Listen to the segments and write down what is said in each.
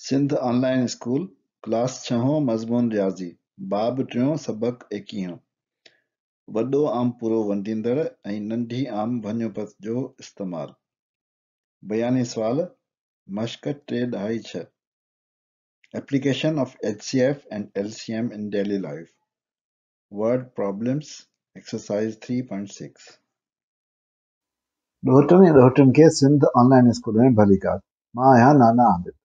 سنڌ آن line school, class ڇهون، مضمون رياضي، باب ٽيون، سبق ايڪيهون، وڏو عام پورو ونڊيندڙ ۽ ننڍي عام ڀڃوپت جو استعمال. بياني سوال، مشق 3.6. Application of H C F and L C M in daily life, word problems, exercise 3.6. ڏوهٽن ۽ ڏوهٽين کي سنڌ آن لائين اسڪول ۾ ڀليڪار. مان آهيان نانا عابد.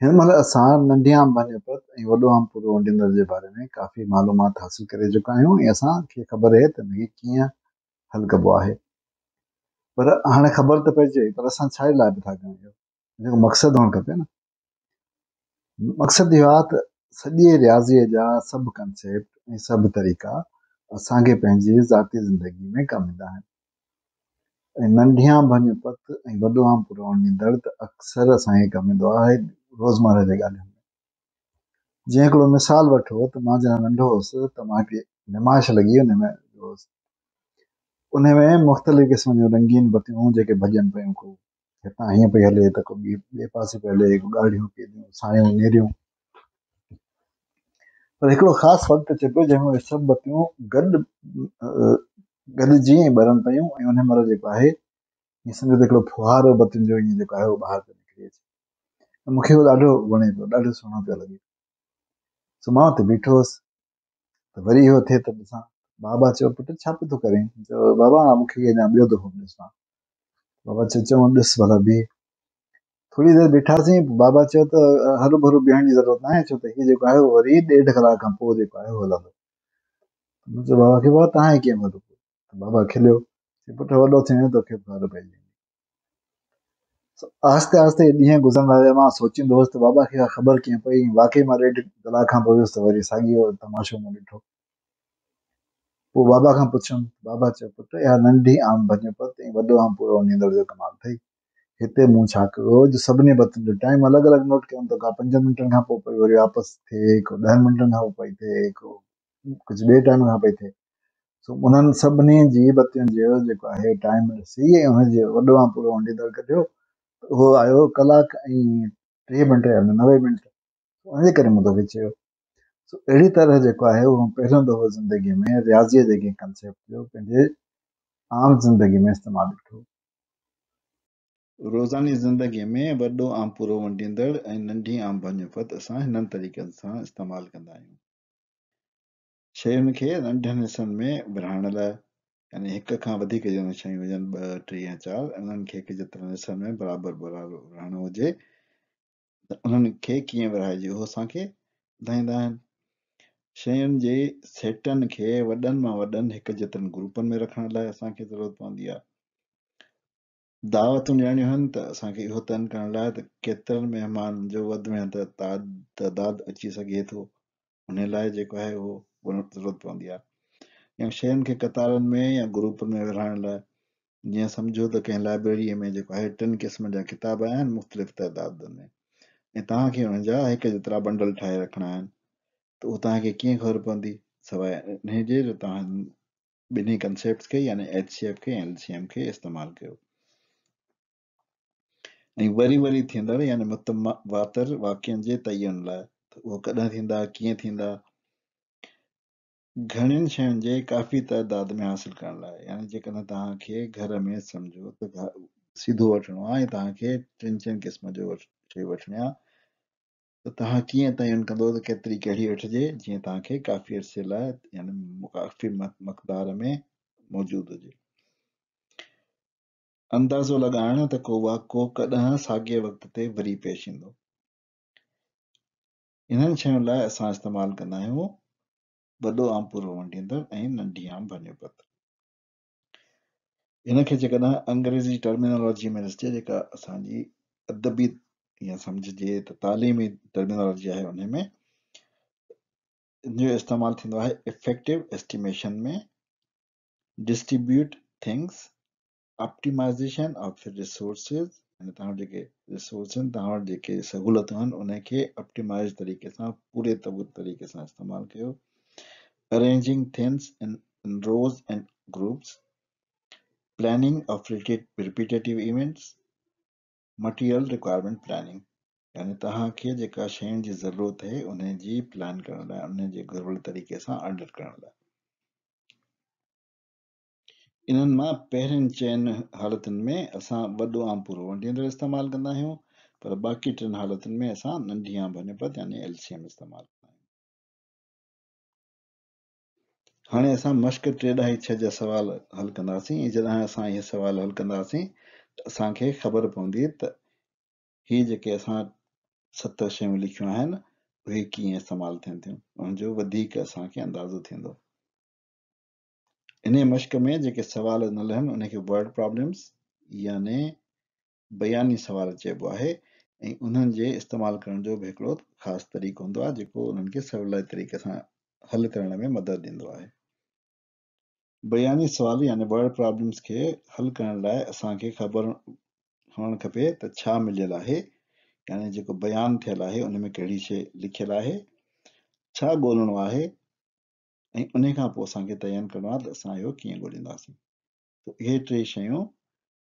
هن مهل اسان ننڍي عام ڀڃوپت ۽ وڏو عام پورو ونڊيندڙ جي باري ۾ ڪافي معلومات حاصل ڪري چڪا آهيون ۽ اسان کي خبر آهي ته ان کي ڪيئن حل ڪبو آهي. پر هاڻي خبر ته پئجي وئي پر اسان ڇا جي لاء به ٿا ڪيون اهو؟ ان جو مقصد هئڻ کپي نه. مقصد اهو آهي ته سڄي رياضيء جا سڀ ڪنسيپٽ ۽ سڀ طريقا اسان کي پنهنجي ذاتي زندگي ۾ ڪم ايندا آهن ۽ ننڍيان ڀڃ پت ۽ وڏو عام پروڻ ڏيندڙ ته اڪثر اسان کي ڪم ايندو آهي روزمره جي ڳالهين ۾. جيئن هڪڙو مثال وٺو ته مان جڏهن ننڍو هوس ته مان هڪڙي نمائش لڳي ان ۾ ويو هوس. ان ۾ مختلف قسم جون رنگين بتيون هيون جيڪي ڀڄن پيون ڪو هتان هيئن پئي هلي ته ڪو ٻئي پاسي پئي هلي، ڪو ڳاڙهيون پيليون سايون نيريون. پر هڪڙو خاص وقت اچي پيو جنهن ۾ اهي سڀ بتيون گڏ گڏجي ۽ ٻرن پيون ۽ ان مهل جيڪو آهي ائين سمجهو ته هڪڙو ڦوهارو بتين جو ائين جيڪو آهي اهو ٻاهر پيو نڪري اچي ۽ مون کي اهو ڏاڍو وڻي پيو، ڏاڍو سهڻو پيو لڳي. سو مان اتي بيٺو هوس ته وري اهو ٿئي ته ڏسان. بابا چيو پٽ ڇا پيو ٿو ڪرين؟ چيو بابا مون کي اڃا ٻيو دفعو به ڏسڻو آهي. بابا چيو چڱو ڏس ڀلا بيهه. ٿوري دير بيٺاسين پوء بابا چيو ته هروڀرو بيهڻ جي ضرورت ناهي ڇو ته هي جيڪو آهي اهو وري ڏيڍ ڪلاڪ کان پوء جيڪو آهي اهو هلندو. مون چيو بابا کي بابا توهان کي ڪيئن خبر پئي؟ ته بابا کليو چي پٽ وڏو ٿيندين توکي به خبر پئجي ويندي. آهستي آهستي ڏينهن گذرندا ويا مان سوچيندو هوس ته بابا کي اها خبر ڪيئن پئي ۽ واقعي مان ڏيڍ ڪلاڪ کان پوء ويس ته وري ساڳيو تماشو مون ڏٺو. پوء بابا کان پڇيم ته بابا چيو پٽ اها ننڍي عام ڀڃ پت ۽ وڏو عام پورو ونڊيندڙ جو ڪمال اٿئي. هتي مون ڇا ڪيو جو سڀني بتين جو ٽائيم الڳ الڳ نوٽ ڪيم ته ڪا پنجن منٽن کان پوء پئي وري واپس ٿئي، ڪو ڏهن منٽن کان پوء پئي ٿئي، ڪو ڪجهه ٻئي ٽائيم کان پئي ٿئي. سو انهن سڀني جي بتين جو جيڪو آهي ٽائيم ڏسي ۽ ان جي وڏو عام پورو ونڊيندڙ ڪڍيو ته اهو آيو ڪلاڪ ۽ 30 منٽ يا 90 منٽ. ان جي ڪري مون توکي چيو. سو اهڙي طرح جيڪو آهي اهو پهريون دفعو زندگيء ۾ رياضيء جي ڪنهن ڪنسيپٽ جو پنهنجي عام زندگيء ۾ استعمال ڏٺو. روزاني زندگيء ۾ وڏو عام پورو ونڊيندڙ ۽ ننڍي عام ڀڃ-ڦت اسان هنن طريقن سان استعمال ڪندا آهيون. شين کي ننڍن حصن ۾ ورهائڻ لاء، يعني هڪ کان وڌيڪ جيڪڏهن شيون هجن، ٻه، ٽي يا چار، انهن کي هڪ جيترن حصن ۾ برابر برابر ورهائڻو هجي ته انهن کي ڪيئن ورهائجي اهو اسان کي ٻڌائيندا آهن. شين جي سيٽن کي وڏن مان وڏن هڪ جيترن گروپن ۾ رکڻ لاء اسان کي ضرورت پوندي آهي. دعوتون ڏيڻيون هن ته اسان کي اهو تعين ڪرڻ لاء ته ڪيترن مهمانن جو وڌ ۾ وڌ تعداد اچي سگهي ٿو انهي لاء جيڪو آهي اهو ضرورت پوندي آهي يا شين کي قطارن ۾ يا گروپن ۾ ورهائڻ لاء جيئن سمجهو ته ڪنهن لائبريريء ۾ جيڪو آهي ٽن قسمن جا ڪتاب آيا آهن مختلف تعدادن ۾ ۽ توهان کي انهن جا هڪ جيترا بنڊل ٺاهي رکڻا آهن ته اهو توهان کي ڪيئن خبر پوندي سواء انهي جي جو توهان ٻنهي ڪنسيپٽس کي يعني ايڇ سي ايف کي ۽ ايل سي ايم کي استعمال ڪيو ۽ وري وري ٿيندڙ يعني متواتر واقعن جي تعين لاء ته اهو ڪڏهن ٿيندا ڪيئن ٿيندا گهڻين شين جي ڪافي تعداد ۾ حاصل ڪرڻ لاء يعني جيڪڏهن توهان کي گهر ۾ سمجهو ته سيڌو وٺڻو آهي ۽ توهان کي ٽن چئن قسم جو شيء وٺڻي آهي ته توهان ڪيئن تعين ڪندو ته ڪيتري ڪهڙي وٺجي جيئن توهان کي ڪافي عرصي لاء يعني ڪافي مقدار ۾ موجود هجي. اندازو لڳائڻ ته ڪو واقعو ڪڏهن ساڳئي وقت تي وري پيش ايندو. انهن شين لاء اسان استعمال ڪندا آهيون وڏو عام پورو ونڊيندڙ ۽ ننڍي عام ڀڃوپت. ان کي جيڪڏهن انگريزي ٽرمينالاجي ۾ ڏسجي جيڪا اسان جي ادبي يا سمجهجي ته تعليمي ٽرمينالاجي آهي ان ۾ ان جو استعمال ٿيندو آهي effective estimation ۾ distribute things optimisation of resources يعني توهان وٽ جيڪي ريسورس آهن توهان وٽ جيڪي سهولتون آهن ان کي آپٽيمائز طريقي سان پوري طريقي سان استعمال ڪيو arranging things in rows and groups planning of repetitive events material requirement planning. يعني توهان کي جيڪا شين جي ضرورت آهي ان جي پلان ڪرڻ لاء، ان جي گهربل طريقي سان آرڊر ڪرڻ لاء. انهن مان پهرين چئن حالتن ۾ اسان وڏو عام پورو ونڊيندڙ استعمال ڪندا آهيون، پر باقي ٽن حالتن ۾ اسان ننڍي عام ڀڃپت يعني ايل سي ايم استعمال ڪندا آهيون. هاڻي اسان مشق ٽي ڏهائي ڇهه جا سوال حل ڪنداسين ۽ جڏهن اسان اهي سوال حل ڪنداسين ته اسان کي خبر پوندي ته هي جيڪي اسان ست شيون لکيون آهن اهي ڪيئن استعمال ٿين ٿيون، انهن جو وڌيڪ اسان کي اندازو ٿيندو. انهيء مشق ۾ جيڪي سوال ڏنل آهن انهي کي ورڊ پرابلمز يعني بياني سوال چئبو آهي ۽ انهن جي استعمال ڪرڻ جو به هڪڙو خاص طريقو هوندو آهي جيڪو انهن کي سولائي طريقي سان حل ڪرڻ ۾ مدد ڏيندو آهي. بياني سوال يعني ورڊ پرابلمز کي حل ڪرڻ لاء اسان کي خبر هئڻ کپي ته ڇا مليل آهي يعني جيڪو بيان ٿيل آهي ان ۾ ڪهڙي شيء لکيل آهي، ڇا ڳولڻو آهي ۽ انهي کان پوء اسان کي تعين ڪرڻو آهي ته اسان اهو ڪيئن ڳولينداسين. ته اهي ٽي شيون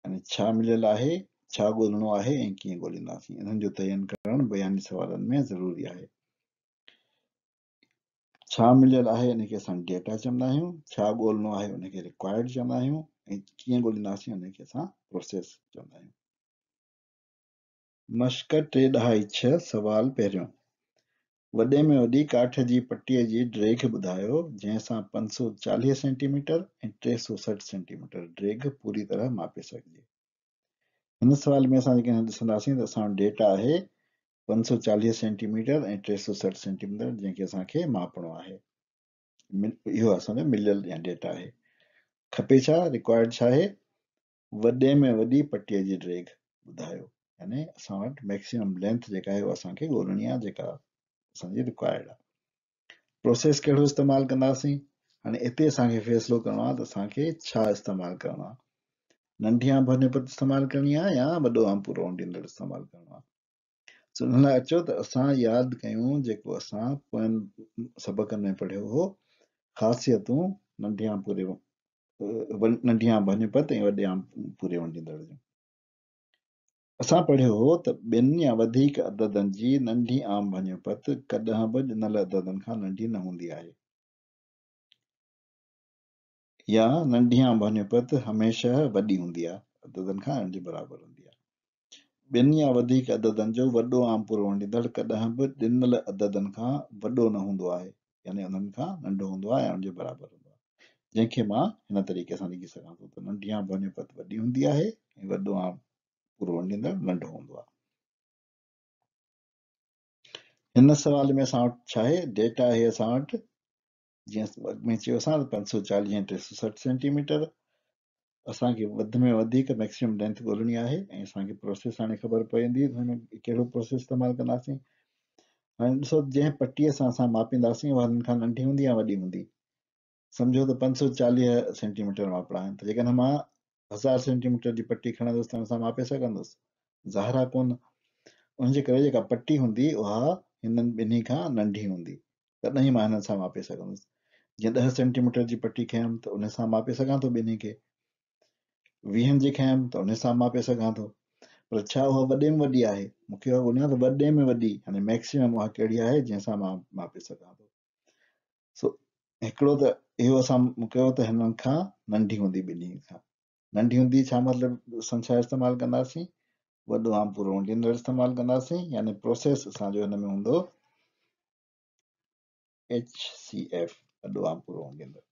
يعني ڇا مليل آهي، ڇا ڳولڻو آهي ۽ ڪيئن ڳولينداسين انهن جو تعين ڪرڻ بياني سوالن ۾ ضروري آهي. ڇا مليل آهي ان کي اسان ڊيٽا چوندا آهيون، ڇا ڳولڻو آهي ان کي رڪوائرڊ چوندا آهيون ۽ ڪيئن ڳولينداسين ان کي اسان پروسيس چوندا آهيون. مشق ٽي ڏهائي ڇهه سوال پهريون، وڏي ۾ وڏي ڪاٺ جي پٽيء جي ڊيگهه ٻڌايو جنهن سان 540 سينٽي ميٽر ۽ 360 سينٽي ميٽر ڊيگهه پوري طرح ماپي سگهجي. هن سوال ۾ اسان جيڪڏهن ڏسنداسين ته اسان وٽ ڊيٽا آهي 540 سينٽي ميٽر ۽ 360 سينٽي ميٽر جنهن کي اسان کي ماپڻو آهي. اهو اسان جو مليل يا ڊيٽا آهي. کپي ڇا؟ رڪوائرڊ ڇا آهي؟ وڏي ۾ وڏي پٽيء جي ڊيگهه ٻڌايو. يعني اسان وٽ ميڪسيمم لينٿ جيڪا آهي اها اسان کي ڳولڻي آهي جيڪا اسان جي رڪوائرڊ آهي. پروسيس ڪهڙو استعمال ڪنداسين؟ هاڻي اتي اسان کي فيصلو ڪرڻو آهي ته اسان کي ڇا استعمال ڪرڻو آهي. ننڍي آنڀ نپت استعمال ڪرڻي آهي يا وڏو آنڀ رونڊيندڙ استعمال ڪرڻو آهي. سو ان لاء اچو ته اسان ياد ڪيون جيڪو اسان پوين سبقن ۾ پڙهيو هو، خاصيتون ننڍي آنڀ پوري ننڍي آنڀ نپت ۽ وڏي آنڀ پوري ونڊيندڙ جون. اسان پڙهيو هو ته ٻن يا وڌيڪ عددن جي ننڍي عام ڀڃوپت ڪڏهن به ڏنل عددن کان ننڍي نه هوندي آهي يا ننڍي عام ڀڃوپت هميشه وڏي هوندي آهي، عددن کان ان جي برابر هوندي آهي. ٻن يا وڌيڪ عددن جو وڏو عام پورو ونڊيندڙ ڪڏهن به ڏنل عددن کان وڏو نه هوندو آهي، يعني انهن کان ننڍو هوندو آهي يا ان جي برابر هوندو آهي. جنهن کي مان هن طريقي سان لکي سگهان ٿو ته ننڍي عام ڀڃوپت وڏي هوندي آهي ۽ وڏو عام پورو ونڊيندڙ ننڍو هوندو آهي. هن سوال ۾ اسان وٽ ڇا آهي؟ ڊيٽا آهي اسان وٽ جيئن اڳ ۾ چيوسان ته 540 ۽ 360 سينٽي ميٽر. اسان کي وڌ ۾ وڌيڪ ميڪسيمم لينٿ ڳولڻي آهي ۽ اسان کي پروسيس هاڻي خبر پوندي ته هن ۾ ڪهڙو پروسيس استعمال ڪنداسين. هاڻي ڏسو جنهن پٽيء سان اسان ماپينداسين اها هنن کان ننڍي هوندي يا وڏي هوندي. سمجهو ته 540 سينٽي ميٽر ماپڻا آهن ته جيڪڏهن مان 1000 سينٽي ميٽر جي پٽي کڻندس ته ان سان ماپي سگهندس؟ ظاهر آهي ڪونه. ان جي ڪري جيڪا پٽي هوندي اها هنن ٻنهي کان ننڍي هوندي تڏهن ئي مان هنن سان ماپي سگهندس. جيئن 10 سينٽي ميٽر جي پٽي کنيم ته ان سان ماپي سگهان ٿو ٻنهي کي. ويهن جي کنيم ته ان سان ماپي سگهان ٿو. پر ڇا اها وڏي ۾ وڏي آهي؟ مون کي اها ڳولڻي آهي ته وڏي ۾ وڏي يعني ميڪسيمم اها ڪهڙي آهي جنهن سان مان ماپي سگهان ٿو. سو هڪڙو ته اهو اسان ڪيو ته هنن کان ننڍي هوندي ٻنهي کان ننڍي هوندي ڇا مطلب اسان ڇا استعمال ڪنداسين وڏو عام پورو ونڊيندڙ استعمال ڪنداسين يعني پروسيس اسان جو هن ۾ هوندو ايچ سي ايف وڏو عام پورو ونڊيندڙ.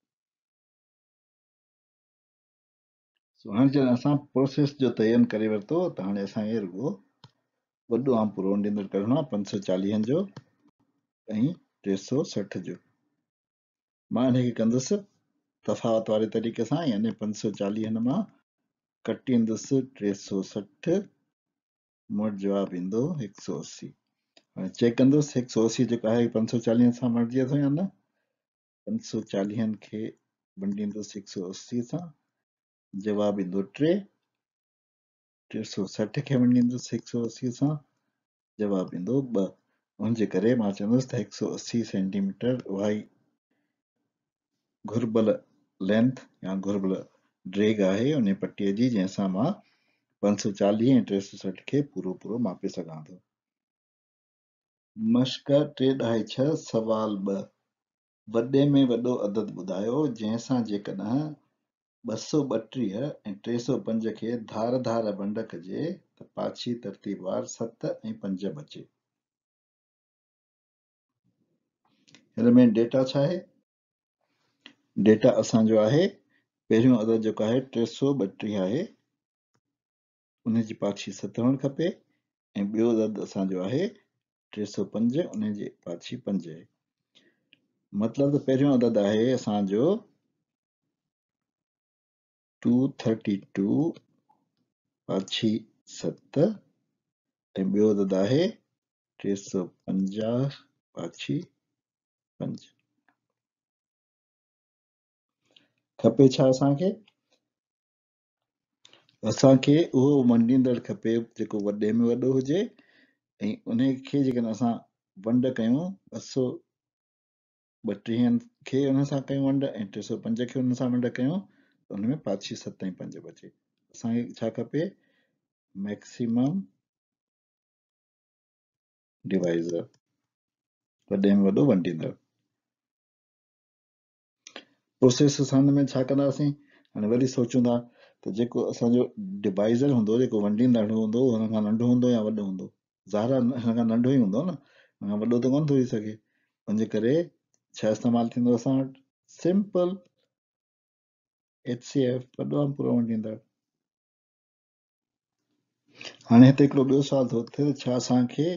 سو هاڻي جڏهن اسان پروسيس جو تعين ڪري ورتو ته هاڻي اسان کي رڳو وڏو عام پورو ونڊيندڙ ڪڍڻو آهي 540 جو ۽ 360 جو. مان ان کي ڪندس تفاوت واري طريقي سان يعني 540 مان ڪٽيندس 360 مون وٽ جواب ايندو 180. هاڻي چيڪ ڪندس 180 جيڪو آهي 540 سان مٽجي ٿو يا نه. 540 کي ونڊيندس 180 سان جواب ايندو 3. 360 کي ونڊيندس 180 سان جواب ايندو 2. ان جي ڪري مان چوندس ته 180 سينٽي ميٽر اها ئي گهربل لينٿ يا گهربل ڊيگهه آهي ان پٽيء جي جنهن سان مان 540 ۽ 360 کي پورو پورو ماپي سگهان ٿو. مشق 3.6 سوال 2 وڏي ۾ وڏو عدد ٻڌايو جنهن سان جيڪڏهن 232 ۽ 305 کي ڌار ڌار ونڊ ڪجي ته پاڇي ترتيبوار 7 ۽ 5 بچي. هن ۾ ڊيٽا ڇا آهي؟ ڊيٽا اسان جو آهي پهريون عدد جيڪو آهي 332 آهي ان جي پاڇي 7 هئڻ کپي ۽ ٻيو عدد اسان جو آهي 305 ان جي پاڇي 5 آهي. مطلب ته پهريون عدد آهي اسان جو 232 پاڇي 7 ۽ ٻيو عدد آهي 350 پاڇي 5. کپي ڇا اسان کي؟ اسان کي اهو ونڊيندڙ کپي جيڪو وڏي ۾ وڏو هجي ۽ ان کي جيڪڏهن اسان ونڊ ڪيون 232 کي ان سان ڪيون ونڊ ۽ 305 کي ان سان ونڊ ڪيون ته ان ۾ پاڇي 7 ۽ 5 بچي. اسان کي ڇا کپي؟ ميڪسيمم ڊوائزر، وڏي ۾ وڏو ونڊيندڙ. پروسيس اسان هن ۾ ڇا ڪنداسين؟ هاڻي وري سوچون ٿا ته جيڪو اسان جو ڊوائزر هوندو، جيڪو ونڊيندڙ هوندو، هن کان ننڍو هوندو يا وڏو هوندو؟ ظاهر آهي هن کان ننڍو ئي هوندو نه، هن کان وڏو ته ڪونه ٿو ٿي سگهي. ان جي ڪري ڇا استعمال ٿيندو اسان وٽ؟ سمپل ايچ سي ايف، وڏو عام پورو ونڊيندڙ. هاڻي هتي هڪڙو ٻيو سوال ٿو اٿي ته ڇا اسان کي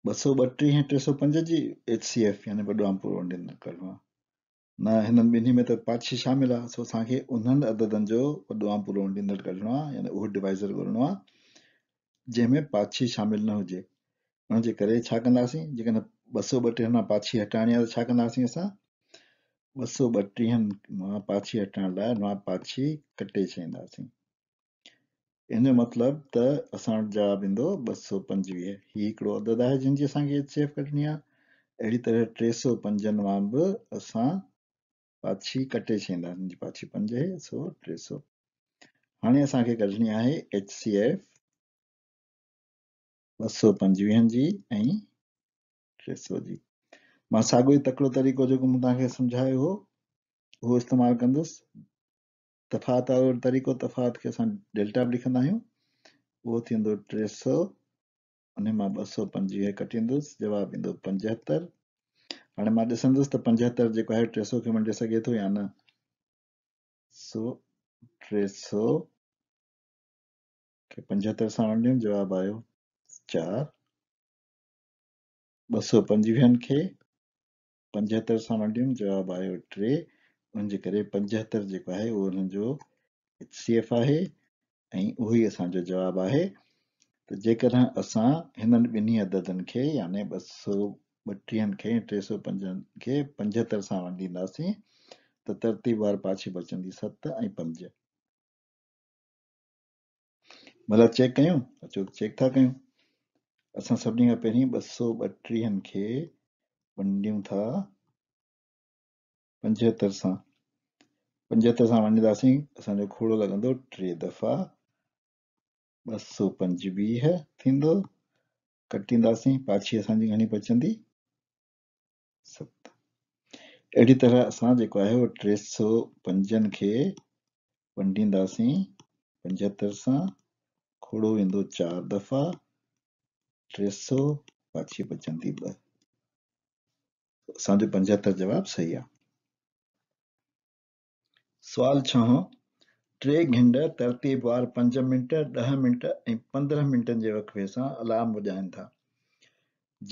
232 ۽ 305 جي ايچ سي ايف يعني وڏو عام پورو ونڊيندڙ ڪڍڻو آهي؟ نه، هنن ٻنهي ۾ ته پاڇي شامل آهي، سو اسان کي انهن عددن جو وڏو عام پورو ونڊيندڙ ڪڍڻو آهي يعني اهو ڊوائزر ڳولڻو آهي جنهن ۾ پاڇي شامل نه هجي. ان جي ڪري ڇا ڪنداسين؟ جيڪڏهن 232 مان پاڇي هٽائڻي آهي ته ڇا ڪنداسين اسان؟ 232 مان پاڇي هٽائڻ لاء ان مان پاڇي ڪٽي ڇڏينداسين. ان جو مطلب ته اسان وٽ جواب ايندو 225. هي هڪڙو عدد آهي جنهن جي اسان کي ايچ سي ايف ڪڍڻي آهي. اهڙي طرح 305 مان به اسان پاڇي ڪٽي ڇڏينداسين، جي پاڇي 5 آهي سو 300. هاڻي اسان کي ڪڍڻي آهي ايچ سي ايف 225 جي ۽ 300 جي. مان ساڳيو ئي تڪڙو طريقو جيڪو مون توهان کي سمجهايو هو اهو استعمال ڪندس. تفاوت وارو طريقو، تفاوت کي اسان ڊيلٽا به لکندا آهيون، اهو ٿيندو 300، ان مان 225 ڪٽيندس، جواب ايندو 75. هاڻي مان ڏسندس ته 75 جيڪو آهي 300 کي ونڊي سگهي ٿو يا نه. سو 300 کي 75 سان ونڊيم، جواب آيو 4. 225 کي 75 سان ونڊيم، جواب آيو 3. ان جي ڪري 75 جيڪو آهي اهو انهن جو ايچ سي ايف آهي ۽ اهو ئي اسان جو جواب آهي ته جيڪڏهن اسان هنن ٻنهي عددن کي يعني 232 کي ۽ 305 کي 75 سان ونڊينداسين ته ترتيبوار پاڇي بچندي 7 ۽ 5. ڀلا چيڪ ڪيون؟ اچو چيڪ ٿا ڪيون. اسان سڀني کان پهرين 232 کي ونڊيون ٿا 75 سان. 75 سان ونڊينداسين اسان جو کوڙو لڳندو 3 دفعا 225 ٿيندو. ڪٽينداسين پاڇي اسان جي گهڻي بچندي؟ 7. اهڙي طرح اسان جيڪو آهي اهو 305 کي ونڊينداسين 75 سان، کوڙو ويندو 4 دفعا 300، پاڇي بچندي 2. اسان جو 75 جواب صحيح آهي. سوال ڇهون، ٽي گهنڊ ترتيبوار 5 منٽ، 10 منٽ ۽ 15 منٽن جي وقفي سان الارم وڄائين ٿا.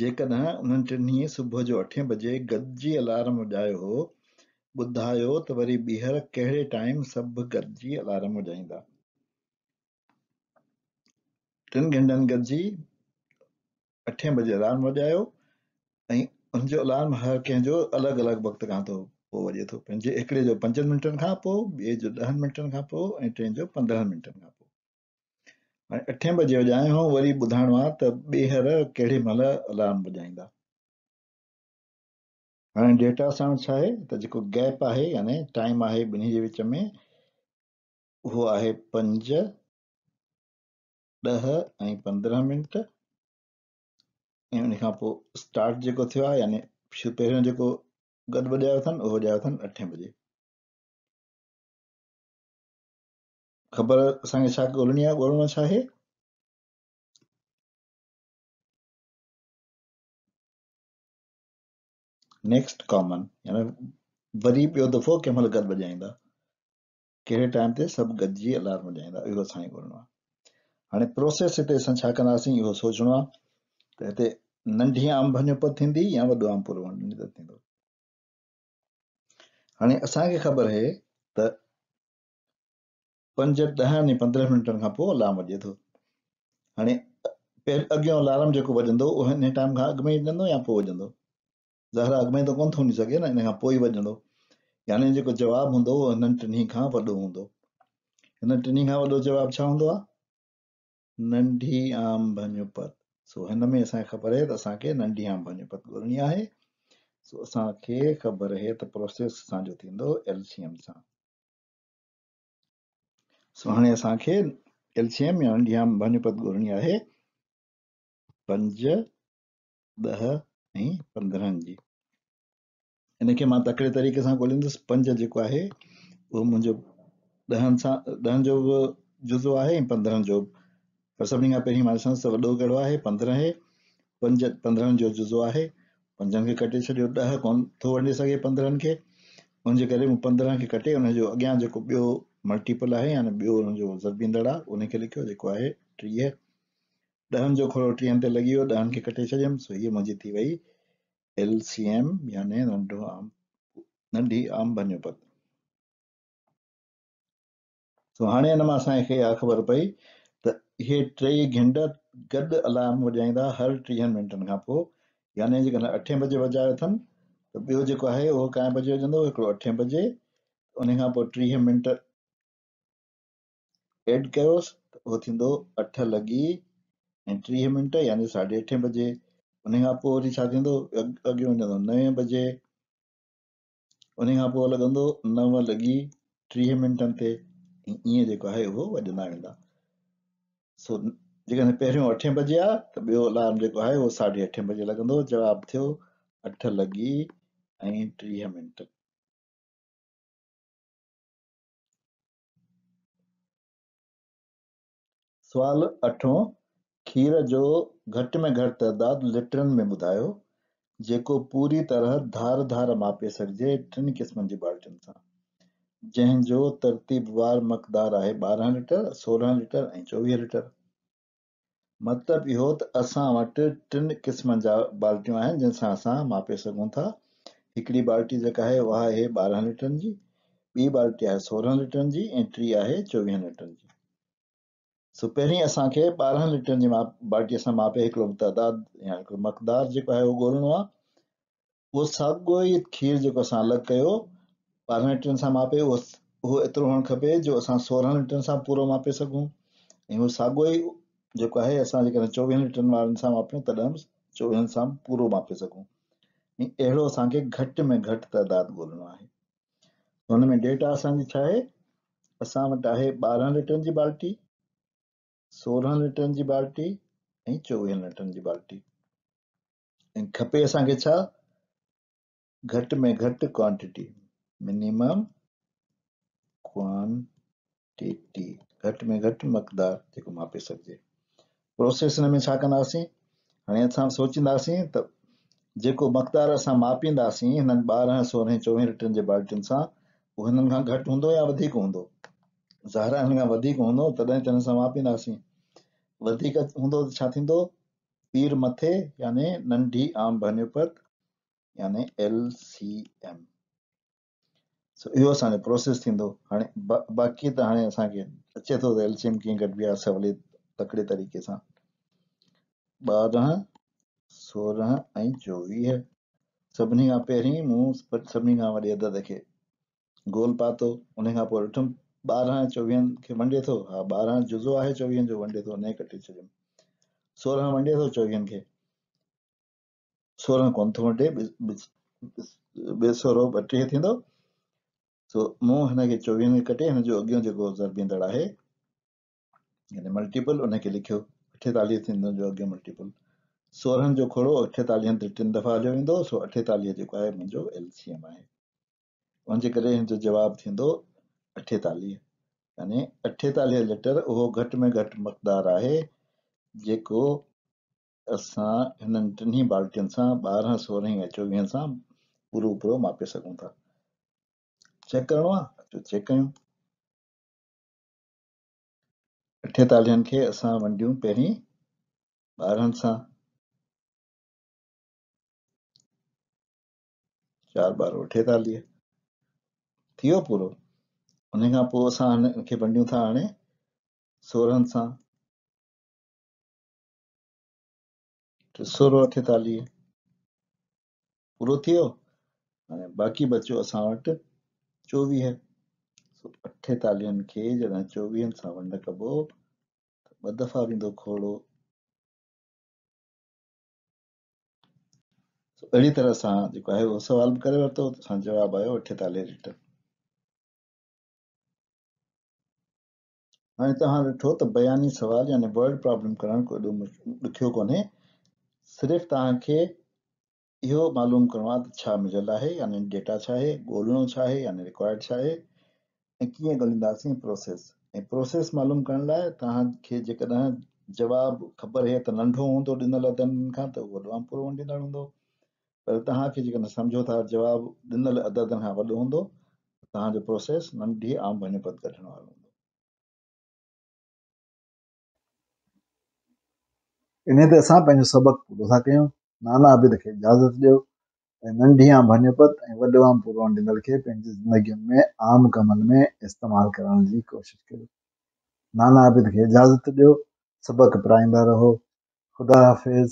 جيڪڏهن انهن ٽنهي صبح جو اٺين بجي گڏجي الارم وڄايو هو، ٻڌايو ته وري ٻيهر ڪهڙي ٽائيم سڀ گڏجي الارم وڄائيندا؟ ٽن گهنڊن گڏجي اٺين بجي الارم وڄايو ۽ ان جو الارم هر ڪنهن جو الڳ الڳ وقت کان ٿو پوء وڄي ٿو. پنهنجي هڪڙي جو 5 منٽن کان پوء، ٻئي جو 10 منٽن کان پوء ۽ ٽئين جو 15 منٽن کان پوء. هاڻي اٺين بجي وڄايو هو، وري ٻڌائڻو آهي ته ٻيهر ڪهڙي مهل الارم وڄائيندا. هاڻي ڊيٽا اسان وٽ ڇا آهي ته جيڪو گيپ آهي يعني ٽائيم آهي ٻنهي جي وچ ۾ اهو آهي 5، 10 ۽ 15 منٽ. ۽ ان کان پوء اسٽارٽ جيڪو ٿيو آهي يعني پهريون جيڪو گڏ وڄايو اٿن اهو وڄايو اٿن اٺين بجي. خبر اسان کي ڇا ڳولڻي آهي؟ ڳولڻو ڇا آهي؟ نيڪسٽ ڪامن يعني وري ٻيو دفعو ڪنهن مهل گڏ وڄائيندا، ڪهڙي ٽائيم تي سڀ گڏجي الارم وڄائيندا، اهو اسان کي ڳولڻو آهي. هاڻي پروسيس هتي اسان ڇا ڪنداسين اهو سوچڻو آهي ته هتي ننڍي عام ڀڃوپت ٿيندي يا وڏو عام پورو ونڊيندڙ ٿيندو. هاڻي اسان کي خبر آهي ته 5، 10 ۽ 15 منٽن کان پوء الارم وڄي ٿو. هاڻي اڳيون الارم جيڪو وڄندو اهو هن ٽائيم کان اڳ ۾ ئي وڄندو يا پوء وڄندو؟ ظاهر اڳ ۾ ته ڪونه ٿو وڃي سگهي نه، ان کان پوء ئي وڄندو. يعني جيڪو جواب هوندو اهو هنن ٽنهي کان وڏو هوندو. هنن ٽنهي کان وڏو جواب ڇا هوندو آهي؟ ننڍي عام ڀڃوپت. سو هن ۾ اسان کي خبر آهي ته اسان کي ننڍي عام ڀڃوپت ڳولڻي آهي. سو اسان کي خبر آهي ته پروسيس اسان جو ٿيندو ايل سي ايم سان. سو هاڻي اسان کي ايل سي ايم يا ننڍي عام ڀڃوپت ڳولڻي آهي 5، 10 ۽ 15 جي. ان کي مان تڪڙي طريقي سان ڳوليندس. 5 جيڪو آهي اهو منهنجو ڏهن سان ڏهن جو به جزو آهي ۽ 15 جو به، پر سڀني کان پهرين مان ڏسندس ته وڏو ڪهڙو آهي. 15 آهي، 5 15 جو جزو آهي، پنجن کي ڪٽي ڇڏيو. 10 ڪونه ٿو ونڊي سگهي 15 کي، ان جي ڪري مون 15 کي ڪٽي ان جو اڳيان جيڪو ٻيو ملٽيپل آهي يعني ٻيو ان جو ضربيندڙ آهي ان کي لکيو جيڪو آهي 30. ڏهن جو کڙو ٽيهن تي لڳي ويو، ڏهن کي ڪٽي ڇڏيم. سو هيء منهنجي ٿي وئي ايل سي ايم يعني ننڍو عام ننڍي عام ڀڃوپت. سو هاڻي ان مان اسان کي اها خبر پئي ته اهي ٽيئي گهنڊ گڏ الارم وڄائيندا هر 30 منٽن کان پوء، يعني جيڪڏهن اٺين بجي وڄايو اٿن ته ٻيو جيڪو آهي اهو ڪائين بجي وڄندو؟ هڪڙو اٺين بجي، ان کان پوء 30 منٽ ايڊ ڪيوس ته اهو ٿيندو اٺ لڳي ۽ 30 منٽ يعني ساڍي اٺين بجي. ان کان پوء وري ڇا ٿيندو؟ اڳيون وڄندو نوين بجي، ان کان پوء لڳندو نو لڳي 30 منٽن تي، ائين جيڪو آهي اهو وڄندا ويندا. سو جيڪڏهن پهريون اٺين بجي آ ته ٻيو الارم جيڪو آهي اهو ساڍي اٺين بجي لڳندو. جواب ٿيو اٺ لڳي ۽ 30 منٽ. سوال اٺون، کير جو گهٽ ۾ گهٽ تعداد لٽرن ۾ ٻڌايو، جيڪو پوري طرح ڌار ڌار ماپي سگهجي ٽن قسمن جي بالٽين سان، جنهن جو ترتيبوار مقدار آهي 12 لٽر، 16 لٽر ۽ 24 لٽر. مطلب اهو ته اسان وٽ ٽن قسمن جا بالٽيون آهن جن سان اسان ماپي سگهون ٿا. هڪڙي بالٽي جيڪا آهي اها آهي 12 لٽرن جي، ٻي بالٽي آهي 16 لٽرن جي ۽ ٽي آهي 24 لٽرن جي. سو پهرين اسان کي 12 لٽرن جي بالٽي سان ماپي هڪڙو تعداد يا هڪڙو مقدار جيڪو آهي اهو ڳولڻو آهي. اهو ساڳيو ئي کير جيڪو اسان الڳ ڪيو 12 لٽرن سان ماپي اهو ايترو هئڻ کپي جو اسان 16 لٽرن سان پورو ماپي سگهون، ۽ اهو ساڳيو ئي جيڪو آهي اسان جيڪڏهن 24 لٽرن وارن سان ماپيون تڏهن به 24 سان پورو ماپي سگهون. ۽ اهڙو اسان کي گهٽ ۾ گهٽ تعداد ڳولڻو آهي. هن ۾ ڊيٽا اسان جي ڇا آهي؟ اسان وٽ آهي 12 لٽرن جي بالٽي، 16 لٽرن جي بالٽي ۽ 24 لٽرن جي بالٽي. ۽ کپي اسان کي ڇا؟ گهٽ ۾ گهٽ ڪوانٽيٽي، منيمم ڪوانٽيٽي، گهٽ ۾ گهٽ مقدار جيڪو ماپي سگهجي. پروسيس هن ۾ ڇا ڪنداسين؟ هاڻي اسان سوچينداسين ته جيڪو مقدار اسان ماپينداسين هنن 12، 16، 24 لٽرن جي بالٽين سان، اهو هنن کان گهٽ هوندو يا وڌيڪ هوندو؟ ظاهر آهي هنن کان وڌيڪ هوندو تڏهن ته هنن سان ماپينداسين. وڌيڪ هوندو ته ڇا ٿيندو؟ پير مٿي يعني ننڍي عام ڀڃوپت يعني ايل سي ايم. سو اهو اسان جو پروسيس ٿيندو. هاڻي باقي ته هاڻي اسان کي اچي ٿو ته ايل سي ايم ڪيئن ڪڍبي آهي سولي تڪڙي طريقي سان. 12، 16 ۽ 24. سڀني کان پهرين مون سڀني کان وڏي عدد کي گول پاتو، ان کان پوء ڏٺم 12 چوويهن کي ونڊي ٿو، ها 12 جزو آهي چوويهن جو ونڊي ٿو، ان کي ڪٽي ڇڏيم. 16 ونڊي ٿو چوويهن کي، 16 ڪونه ٿو ونڊي، ٻه سورو 32 ٿيندو. سو مون هن کي چوويهن کي ڪٽي هن جو اڳيون جيڪو ضربيندڙ آهي يعني ملٽيپل ان کي لکيو، 48 ٿيندو جو اڳيون ملٽيپل. سورهن جو کوڙو اٺيتاليهن تي ٽن دفعا هليو ويندو، سو اٺيتاليهه جيڪو آهي منهنجو ايل سي ايم آهي. ان جي ڪري هن جو جواب ٿيندو اٺيتاليهه، يعني اٺيتاليهه ليٽر اهو گهٽ ۾ گهٽ مقدار آهي جيڪو اسان هنن ٽنهي بالٽين سان ٻارهن، سورهن ۽ چوويهن سان پورو پورو ماپي سگهون ٿا. چيڪ ڪرڻو آهي، اچو چيڪ ڪيون. اٺيتاليهن کي اسان ونڊيون پهرين ٻارهن سان، چار ٻارهن اٺيتاليهه ٿي ويو پورو. ان کان پوء اسان هن کي ونڊيون ٿا هاڻي سورهن سان، ٽي سورهن اٺيتاليهه پورو ٿي ويو. هاڻي باقي بچيو اسان وٽ چوويهه. سو اٺيتاليهن کي جڏهن چوويهن سان ونڊ ڪبو ته ٻه دفعا ويندو کوڙو. سو اهڙي طرح سان جيڪو آهي اهو سوال به ڪري ورتو ته اسان جو جواب آيو اٺيتاليهه ليٽر. هاڻي توهان ڏٺو ته بياني سوال يعني ورڊ پرابلم ڪرڻ ڪو ايڏو ڏکيو ڪونهي، صرف توهان کي اهو معلوم ڪرڻو آهي ته ڇا مليل آهي يعني ڊيٽا ڇا آهي، ڳولڻو ڇا آهي يعني رڪوائرڊ ڇا آهي ۽ ڪيئن ڳولينداسين پروسيس. ۽ پروسيس معلوم ڪرڻ لاء توهان کي جيڪڏهن جواب خبر هي ته ننڍو هوندو ڏنل عددن کان ته اهو وڏو عام پورو ونڊيندڙ هوندو، پر توهان کي جيڪڏهن سمجهو ٿا جواب ڏنل عددن کان وڏو هوندو ته توهان جو پروسيس ننڍي عام ڀڃ پد ڪڍڻ وارو هوندو. انهيء تي اسان پنهنجو سبق پورو ٿا ڪيون. نانا عابد کي اجازت ڏيو ۽ ننڍي عام ڀڃ پد ۽ وڏو عام پورو ونڊيندڙ کي پنهنجي زندگين ۾ عام ڪمن ۾ استعمال ڪرڻ جي ڪوشش ڪريو. نانا عابد کي اجازت ڏيو. سبق پرائيندا رهو. خدا حافظ.